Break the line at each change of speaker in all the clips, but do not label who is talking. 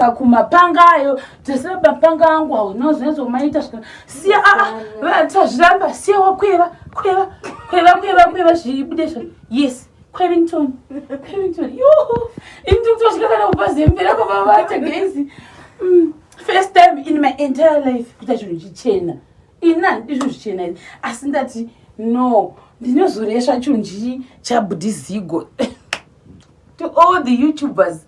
Kumapanga ayo dzosera mapanga angu hauna zvinatsomaita svika siya tazviramba siya wakweva kweva kweva kweva kweva zvibude zva yes Kwevington Kwevington yo ini ndikutosvika kana kupa zembe rako vavata gezi first time in my entire life kuita chinhu chichena ini handidi zvinhu zvichena ini asi ndati no ndinozoresva chinhu chii chabudhizigo to all the YouTubers,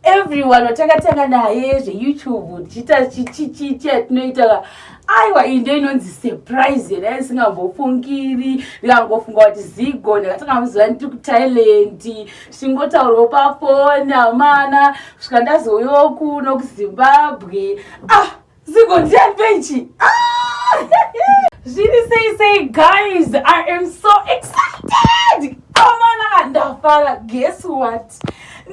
everyone watakatanga naye zveYouTube tichiita chichichi chatinoita. Aiwa, iyi ndo inonzi surprise yena isingambofungiri. Ndikangofunga kuti Zigo ndakatanga muzuva ndiri kuThailand, tichingotaurawo pafoni amana, kusvika ndazouyawo kuno kuZimbabwe. Ah, Zigo ndiani pechi? Ah! Zviri sei sei guys? I am so excited amana, ndafara. Guess what?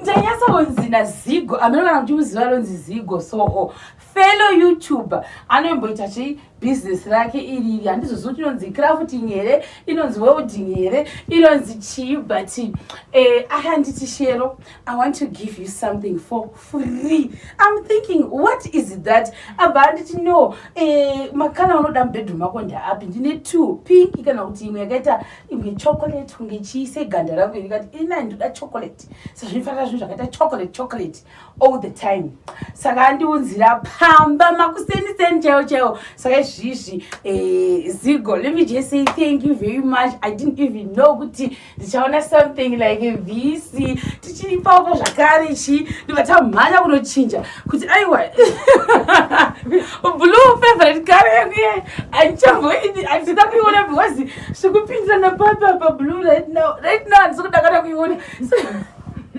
Ndanyatsakunzi naZigo amene, kana kuti muziva ronzi Zigo Soho, fellow YouTuber, anomboita chii business rake iriri, handizozivi kuti inonzi crafting here, inonzi welding here, inonzi chii, but akanditi, "Shero, I want to give you something for free." I'm thinking, what is that? Abva anditi, "No, macolour unoda mubedroom ako ndaapi? Ndine two, pink kana kuti imwe yakaita imwe chocolate kunge chiise ganda rangu." Ndikati, "Ina ndoda chocolate." Sazvinofanira zvinhu zvakaita chocolate chocolate all the time. Saka andiunzira pamba makuseniseni chaiwo chaiwo. Saka izvizvi, Zigo, let me just say thank you very much. I didn't even know kuti ndichaona something like this. Tichiri ipapo zvakare chi ndibva tamhanya kunochinja kuti aiwa, blue favorite color yangu ye handichamboidi, handida kuiona because zvikupindirana papa pablue right now. Right now handisi kuda kana kuiona.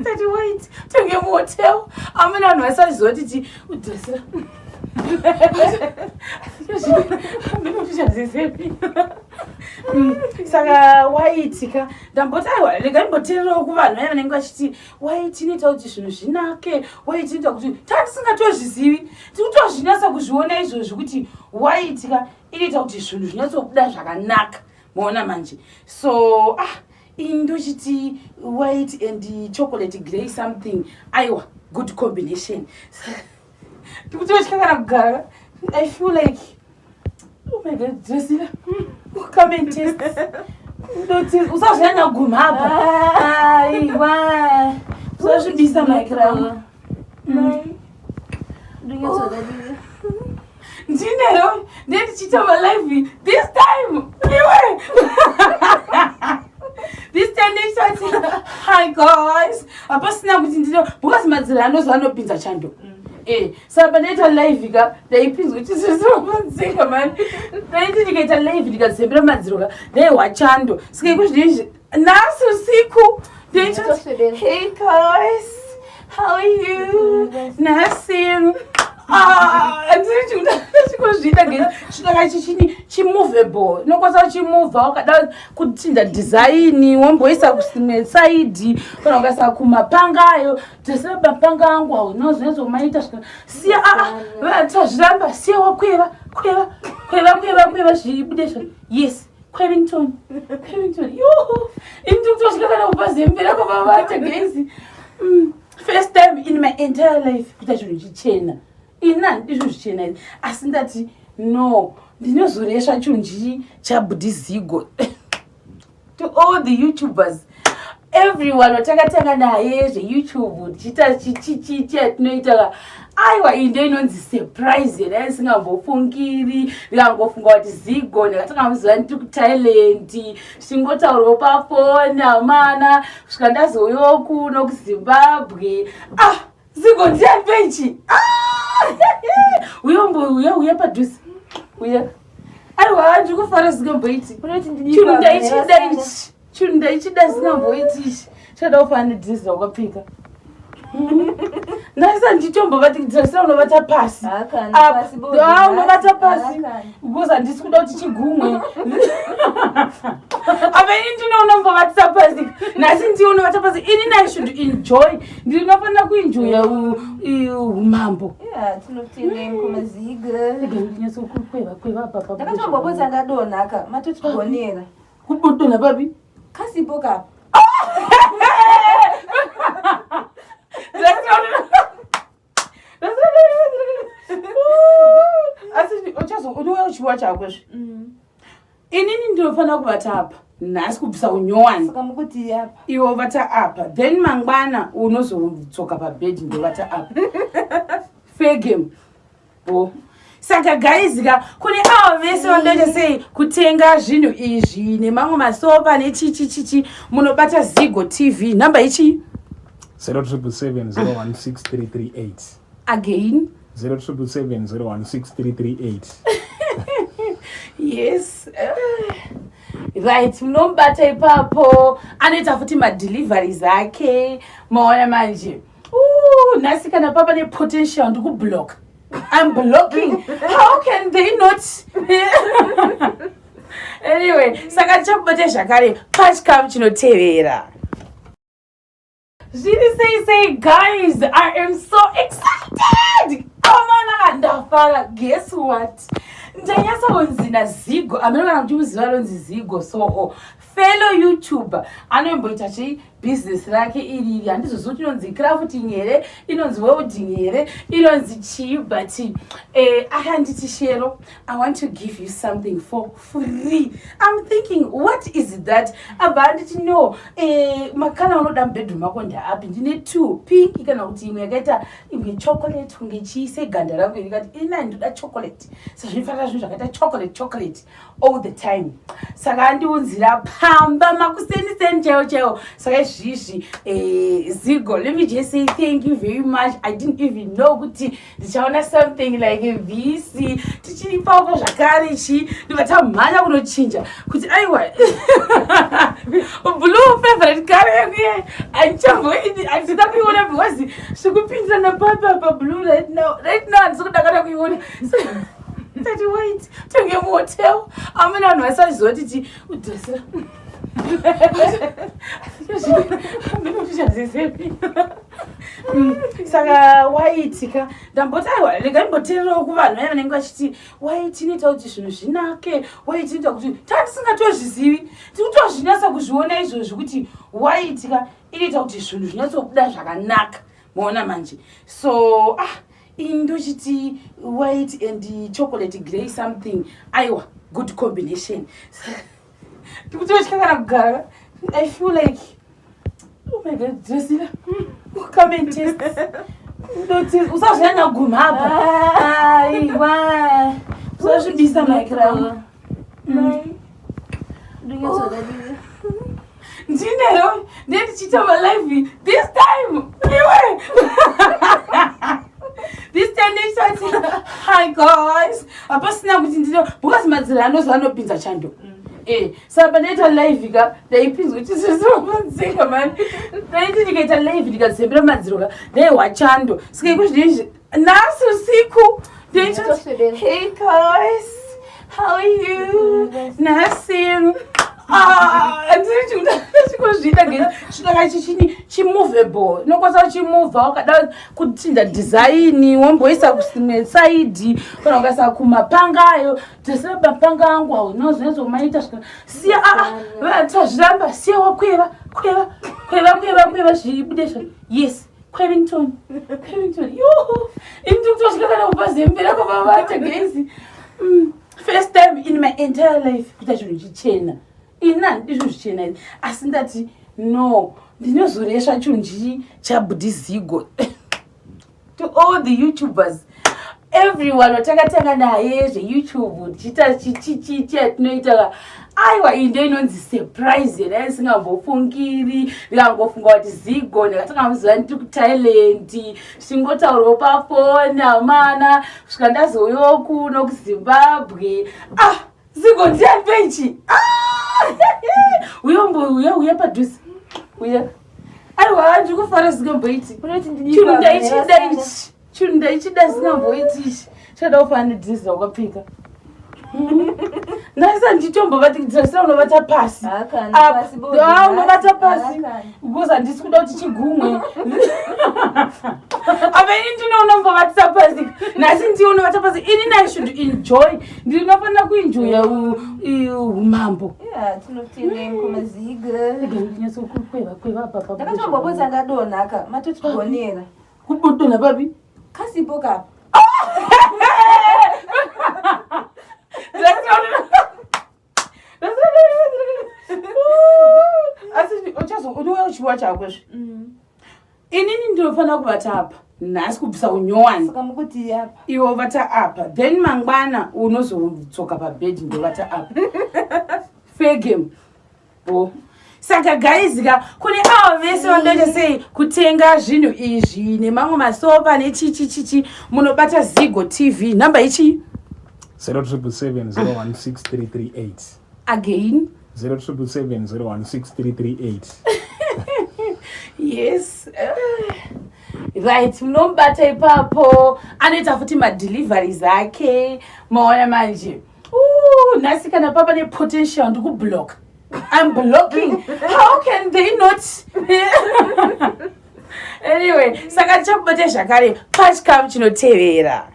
Tati wait, tenge muhotel amene vanhu vasaziva kuti ti udhosera menotichazesepi. Saka waitika ndamboti aiwa, rega ndimboteererawo kuvanhu vaya vanenge vachiti white inoita kuti zvinhu zvinake, white inoita kuti tatisingatozvizivi. Tiri kutozvinyatsa kuzviona izvozvi kuti white ka inoita kuti zvinhu zvinyatsobuda zvakanaka. Maona manje? So ah, ini ndochiti white and chocolate grey something, aiwa, good combination. Ndikutotya kana kugara. I feel like, oh my God, Drusilla, come and test. Usazvinyanya kuguma apa, aiwa, usazvibisa mic rangu. Ndinero ndendichiita malive this time iwe, this time ndichati, "Hi guys," hapasina kuti ndino, because madziro anozo anopinza chando. Saka pandaita live ka ndaipinzwa chisisiropanzika mani. Ndaiti ndikaita live ndikazembera madziro ka ndaihwa chando. Saka iko zvinezvi nhasi usiku ndaichati, "Hey guys, how are you?" Nhasi handichikozviita chitaka chichini chimovable, inokwanisa kuchimuvha wakada kuchinja design, womboisa kusimwe side kana ukaisa kumapanga ayo. Dzosera mapanga angu hauna zvinatsomaita svika siya tazviramba siya wakweva kweva kweva kweva kweva zvibude zva yes Kwevington Kwevington yo ini ndikutosvika kana kupa zembe rako vavata gezi. First time in my entire life kuita chinhu chichena. Ini handidi zvinhu zvichena ini asi ndati, no, ndinozoresva chinhu chii chabudhizigo. To all the YouTubers, everyone watakatanga naye zveYouTube tichiita chichichi chatinoita, aiwa, iyi ndo inonzi surprise yena isingambofungiri. Ndikangofunga kuti Zigo ndakatanga muzuva ndiri kuThailand, tichingotaurawo pafoni amana, kusvika ndazouyawo kuno kuZimbabwe. Ah, Zigo ndiani pechi? Uya uya uya padhuze uya. Aiwa, ndiri kufara zingamboiti. Chinhu ndaichida ichi, chinhu ndaichida zingamboiti ichi. Chada kufanana nedresi raukapfeka ndaisa ndichombovati dresi unovata pasi. Ah, unovata pasi because handisi kuda kuti chigumwe. Apa ini ndinounombovatisa pasi, nhasi ndiunovata pasi. Ini I should enjoy, ndinofanira kuenjoya umambo. Ndinyatsokwekweva kweva apa.
Ndakatombopotsa ndadonhaka, matotigonera.
Kudonha papi?
Kasipo kapa.
Unouya uchiwa chako zve. Inini ndinofanira kuvata apa nhasi kubvisa unyowani.
Saka mukuti apa.
Iwe uvata apa then mangwana unozodzoka pabhedhi ndovata apa. Fair game. Oh. Saka guys ka kune avo vese vanoita sei kutenga zvinhu izvi nemamwe masofa nechichi chichi munobata Zigo TV number ichi
0777016338.
Again.
0777016338.
Yes. Right, munomubata ipapo anoita futi madeliveries ake maona manje. Ooh, nhasi kana papa nepotential ndikublock. I'm blocking. How can they not? Anyway, saka tichakubata zvakare pachikamu chinotevera. Zviri sei sei guys, I am so excited. Amana ndafara. Guess what? Ndanyatsokunzi naZigo, amene kana kuti muziva ronzi Zigo Soho, fellow YouTuber anomboita chii business rake iriri handizozivi kuti inonzi crafting here, inonzi welding here, inonzi chii, but akanditi Shero, I want to give you something for free. I'm thinking, what is that? Abva anditi no, makala unoda mubedroom mako ndaapi? Ndine two, pink kana kuti imwe yakaita imwe chocolate kunge chii seganda rangu ndikati ina ndoda chocolate, sezvinofanira zvinhu zvakaita chocolate chocolate all the time. Saka andiunzira pamba makuseniseni chaiwo chaiwo. Saka izvizvi Zigo, let me just say thank you very much. I didn't even know kuti ndichaona something like this. Tichiri ipapo zvakare chi ndibva tamhanya kunochinja kuti aiwa blue favorite color yangu ye handichamboidi, handida kuiona because zvikupindirana papa pa blue right now, right now handisi kuda kana kuiona. Tati wait, tenge muhotel amene vanhu vasaziva kuti chi udhosera ndinotichazezepi. Saka waitika ndamboti aiwa rega ndimboteererawo kuvanhu vaya vanenge vachiti white inoita kuti zvinhu zvinake, white inoita kuti tatisingatozvizivi, tiri kutozvinyatsa kuzviona izvozvi kuti white ka inoita kuti zvinhu zvinyatsobuda zvakanaka. Maona manje? So ini ndochiti white and chocolate grey something, aiwa good combination. Ndikutotya kana kugara. I feel like, oh my God, Drusilla, come and test. Usazvinyanya kuguma apa, aiwa usazvibisa mic rangu. Ndinero ndendichiita malive this time iwe, this time ndichati hi guys, hapasina kuti ndino because madziro anozo anopinza chando. Saka pandaita live ka ndaipinzwa kuti zvizomunzika mani, ndaiti ndikaita live ndikazembera madziro ka ndaihwa chando. Saka iko zvinezvi nhasi usiku ndaichoti hey guys, how are you nhasi? Handiri chingozviita chitaka chichini chimovable, inokwanisa kuchimuvha wakada kuchinja design, womboisa kusimwe side kana ukaisa kumapanga ayo dzese mapanga angu haunozonyatsomaita. Siya tazviramba, siya wakweva kweva kweva kweva kweva zvibude zva yes Kwevington, Kwevington, yo ini ndikutosvika kana kupazembera kwavavata guys. First time in my entire life kuita chinhu chichena. Ini handidi zvinhu zvichena izvi, asi ndati no, ndinozoresva chinhu chii chabudhizigo. To all the YouTubers, everyone watakatanga naye zveYouTube tichiita chichichi chatinoita, aiwa iyi ndo inonzi surprise yena isingambofungiri. Ndikangofunga kuti Zigo ndakatanga muziva ndiri kuThailand, tichingotaurawo pafoni amana, kusvika ndazouyawo kuno kuZimbabwe. Ah, Zigo ndiani pechi? Uya uya uya padhuze uya. Aiwa ndiri kufara zingamboiti. Chinhu ndaichida ichi, chinhu ndaichida zingamboiti ichi. Chada kufanana nedress raukapfeka nhasi. Handitombovati dress unovata pasi. Unovata pasi because handisi kuda kuti chigumwe apa. Ini ndinounombovatisa pasi nhasi, ndiye unovata pasi. Inini I should enjoy, ndinofanira kuenjoya umambo. Ndinyatsokwekweva kweva apa.
Ndakatombopotsa ndadonhaka, matotigonera.
Kubodonha papi?
Kasipo kapa.
Asi uchazo unouya uchiwa chako zve. Inini ndinofanira kuvata apa nhasi kubvisa unyowani.
Saka mukuti apa.
Iwe uvata apa then mangwana unozodzoka pabhedhi ndovata apa. Fair game. Bo. Saka guys ka kune avo vese vanoita sei kutenga zvinhu izvi nemamwe masofa nechichi chichi munobata Zigo TV number ichi
0777016338.
Again.
0777016338.
Yes. Right, munomubata ipapo anoita futi madeliveries ake maona manje. Ooh, nhasi kana papa nepotential ndikublock. I'm blocking. How can they not? Anyway, saka tichakubata zvakare pachikamu chinotevera.